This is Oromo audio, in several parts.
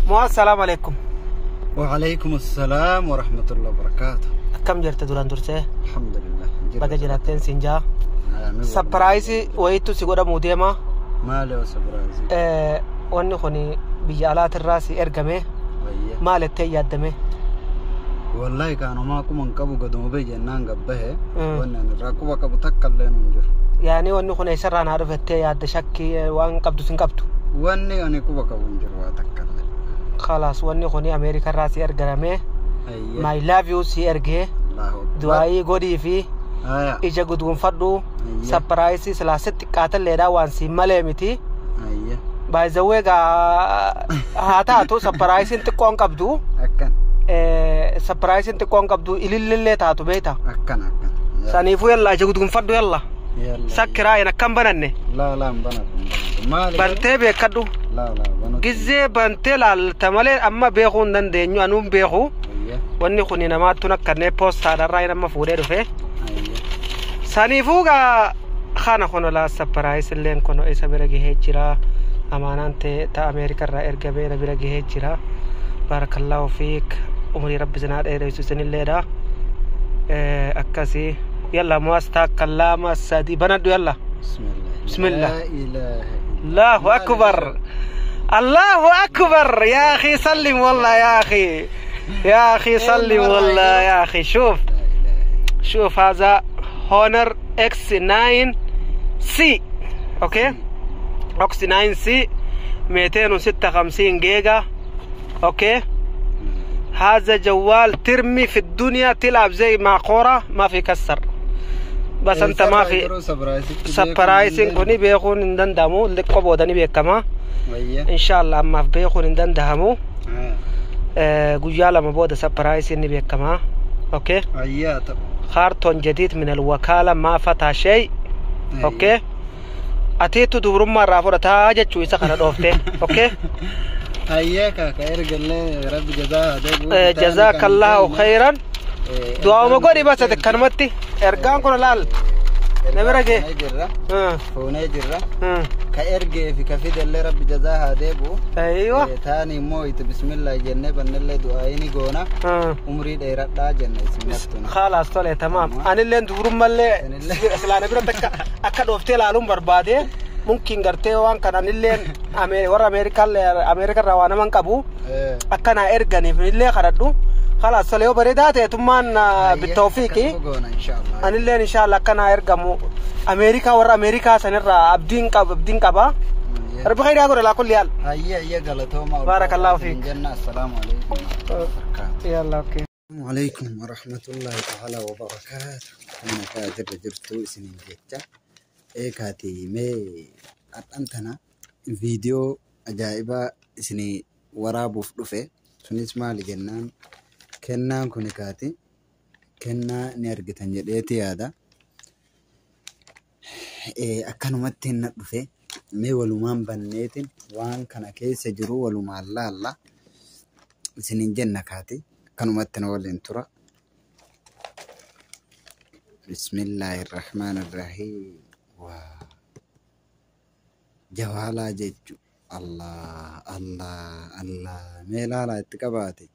Mu'aaz, salaamu alaikum. وعليكم السلام ورحمة الله وبركاته. Akkam jirte duraan dursee? الحمد لله. Baga jiraatteen siin jaa. آمين. Surprise wayiitu si godhamuu deema. Maali oo surprise? Wanni kun biyya alaatirraa si ergame. Wayya. Maal ettee yaaddame? Wallahi kaanumaa quba hin qabu gaduma bahe jennaan gabbahe. Mm. Wanni ani irraa quba qabu takka illee hin jiru. Yaani wanni kun eessarraa naa dhufettee yaadda shakkii waan qabdu sin qabdu. Wanni ani quba qabu hin jiru waa takka illee. Khalaas wanni kun Ameerikarraa si ergame. Ayya. My love you si ergee. Allahu akbar. Du'aayii godhii fi Aya. ija guduunfadhu. Ayya. Surprise silaa sitti xiqqaatalleedha waan siin malee miti. Ayya. Baay'izawwee gaa haa taatu surpriseiin xiqqoon qabdu. Akkan. Surpriseiin xiqqoon qabdu ilillillee taatu beekta. Akkan akkan. Saniifuu yalla ija guduunfadhu yalla. Yalla. Sakkiraayin akkam bananne. Laa laa hin banatu hin banatu. Maali? Bantee beekadhu. Laa laa banatu. Gizee bantee laalta malee amma beekuu hin dandeenyu anuun beeku. Ayya. Wanni kun namaattu akkannee poostaadharraa nama fuudhee dhufe. Ayya. Saniifuu gaa kana kun laa surprise illeen kun isa bira gahee jira. Amaanaan ta'e ta Ameerikarraa ergamee na bira gahee jira. Barakallahu fiik. Umurii rabbi sinaa dheeressu isinilleedha. Akkasii. Yalla mu'as takka lama sadi banadhu yalla. Bismillah. Bismillah. La ilaha illa. Allahu akbar. Allahu akbar. يا أخي سلم والله يا أخي. يا أخي سلم والله يا أخي شوف. لا إله إلا. شوف هذا Honor X9 C okay X9 C 256 جيجا okay هذا جوال ترمي في الدنيا تلعب زي مع كورة ما في كسر بس انت ما في surpriseiin kun beekuun hin danda'amu xiqqoo boodanii beekama Wayya. inshallah ammaaf beekuun hin danda'amu guyyaa lama booda surpriseiin ni beekama okay Ayyaa ta'u. كارتون جديد من الوكالة ما فتح شيء okay atiitu dubrummaa irraa fudhataa jechuu isa kana dhoofte okay Ayyaa kaaka ergallee rabbi jazaa haa deebi'u. جزاك الله خيرا du'auma godhi bas ati kanumatti ergaan kun laal na bira gee. Fuunee jirra. Fuunee jirra. Ka ergee fi ka fidellee rabbi jazaa haa deebi'u. ايوه Taani immoo itti bismillah jennee bannellee du'aa ni goona. Umrii dheeradhaa jenna isin martuna. خلاص tole تمام anilleen dubrummallee Anillee. silaa na bira takka akka dhooftee laaluun barbaade mumkin gartee waan kana anilleen warra Ameerikarraa waa naman qabu akka naa erganiif illee kadhadhu خلاص tole yoo bareedaa ta'e tummaan بالتوفيق Akkasuma goona inshaallah. anilleen inshallah akka naa ergamu Ameerikaa warra Ameerikaa sanirraa abdiin qaba abdiin qaba rabbi khayraa godha laa kulli haal Ayyaa ayyaa galatooma. بارك الله فيك. Jenna assalaamu alaikum warahmatullahi wabarakatuh. yalla okay. السلام عليكم ورحمة الله تعالى وبركاته. أنا كادر جرتو سنين جتا إيه كاتي مي أنتنا فيديو أجائبة سني ورابو فلوفة سنيس مالي جنان كنا كوني كاتي كنا نرجتن جديتي هذا إيه أكانو متين نطفة مي ولومان بنيتين وان كان كيس جرو ولومان الله الله سنين جنة كاتي akkanumatti na waliin tura. Bismillaahi irrahmaan irrahiim. Waa jawaalaa jechu Allah Allah Allah mee ilaalaa itti qabaate.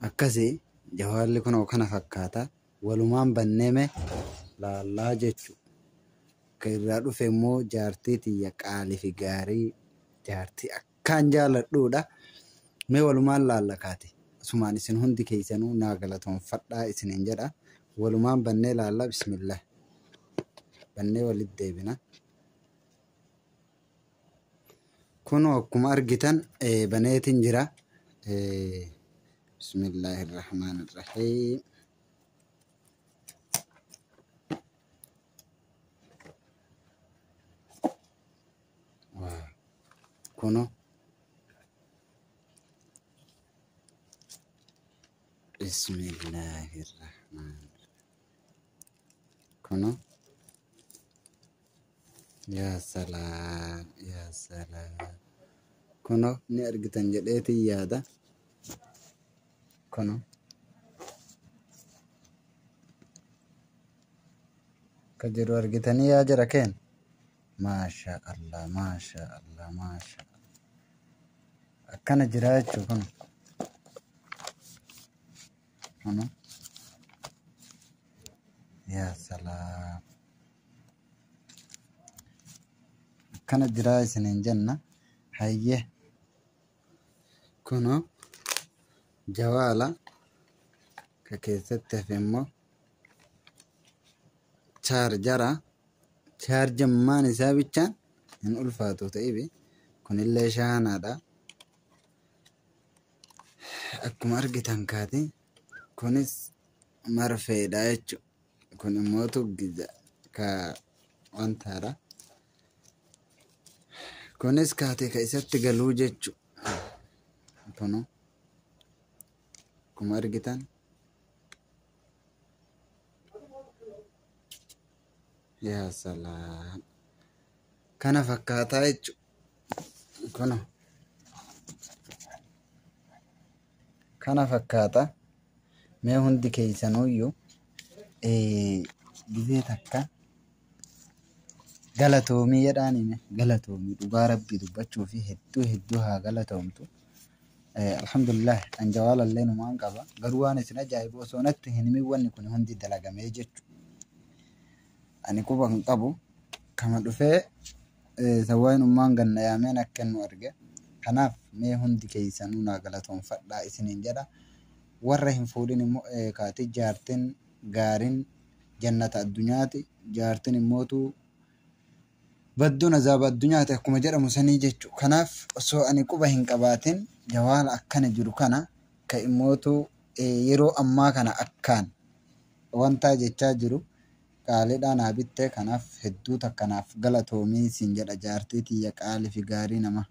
Akkasii jawaalli kunoo kana fakkaata. Walumaan banneeme laallaa jechu. Ka irraa dhufe immoo jaartii tiyya qaalii fi gaarii jaartii akkaan jaaladhuudha. Mee walumaan laalla kaate. Asumaan isin hundi keessanuu naa galatoonfadhaa isiniin jedha. Walumaan bannee laalla bismillah. Bannee walitti deebina. Kunoo akkuma argitan baneetiin jira. Bismillaahi irrahmaan irrahiim. Waa kunoo. Bismillaahi irrahmaan kunoo. Yaa salaam yaa salaam. Kunoo ni argitan jedheetiin yaada. Kunoo. Ka jiru argitanii yaa jira keen. Maasha Allah, maasha Allah, maasha Allah. Akkana jira jechuu kun. Kun. Yaa salaam. Akkana jira isiniin jenna. Hayyee. Kunoo jawaala ka keessatti hafe immoo chaarjara. Chaarjammaan isaa bichaan hin ulfaatu ta'ibi. Kunillee shaanaadha. Akkuma argitan kaati kunis marfeedha jechuudha. Kun immootu ka wantaadha. Kunis kaatee ka isatti galuu jechuudha. Kunoo akkuma argitan yaa salaam. Kana fakkaataa jechuudha. Kunoo kana fakkaata. Mee hundi keessanuyyuu gizee takka galatoomii jedhaan hime galatoomii dhugaa rabbii dubbachuu fi hedduu hedduu haa galatoomtu. Alhamdulillah an jawaalallee numaan qaba. Garuu waan isin ajaa'ibu osoo natti hin himin wanni kun hundi dalagamee jechuudha. Ani quba hin qabu. Kama dhufee sawwaan ummaan ganna yaameen akka nu arge. Kanaaf mee hundi keessanuu naa galatoomfadhaa isiniin jedha. Warra hin fuudhin immoo kaati jaartin gaariin jannata addunyaati. Jaartin immootu badduun azaaba addunyaati akkuma jedhamu sanii jechuudha. Kanaaf osoo ani quba hin qabaatin jawaala akkana jiru kana ka immootu yeroo ammaa kana akkaan wantaa jechaa jiru qaaliidhaa naa bitte. Kanaaf hedduu takkanaaf galatoomii siin jedha jaartii tiyya qaalii fi gaarii nama.